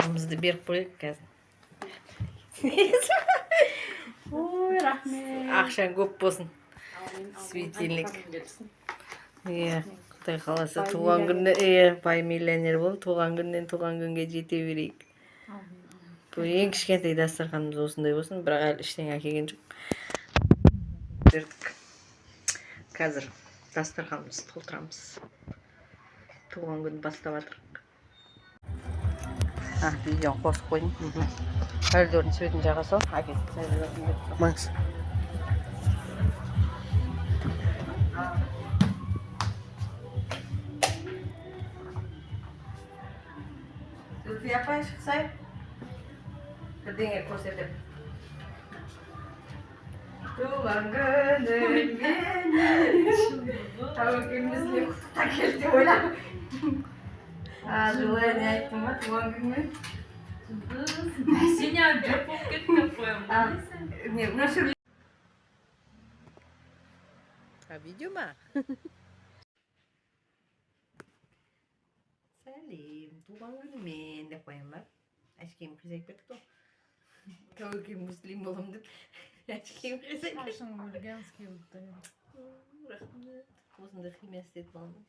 Сыйлығымызды беріп қояйық қазір. Ой, рахмет. Ақшаң көп болсын. Светильник. Иә, құдай қаласа, туған күнде, иә, бай миллионер бол, туған күннен туған күнге жете берейік. Бұл ең кішкентай дастарханымыз осындай болсын, бірақ әлі ештеңе әкелген жоқ. Бердік. Қазір дастарханымызды толтырамыз. Туған күн бастап жатырық. А, видеоны қосып қойдым. Коридордың светін жаға сал. Әкел, сәлем беріп сал. Макс. Зүлфия апай, шықсай. Бірдеңе көрсетіп. Туған күніңмен тәуекелімізге құттықтап келді деп ойла. А, желание айттың ба туған күніңмен? Сеня жоқ болып кетті деп қоямын. А, не, өшір. А, видео ма? Сәлем, туған күнімен деп қоямын ба? Әшкейім қисайып кетті ғой. Тәуекел муслим боламын деп. Әшкейім қисайып кетті. Шашың өлгенский болып тұр. Рахмет. Осындай химия істетіп аламын.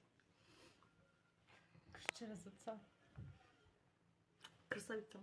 Күшті жарасады. Красавица.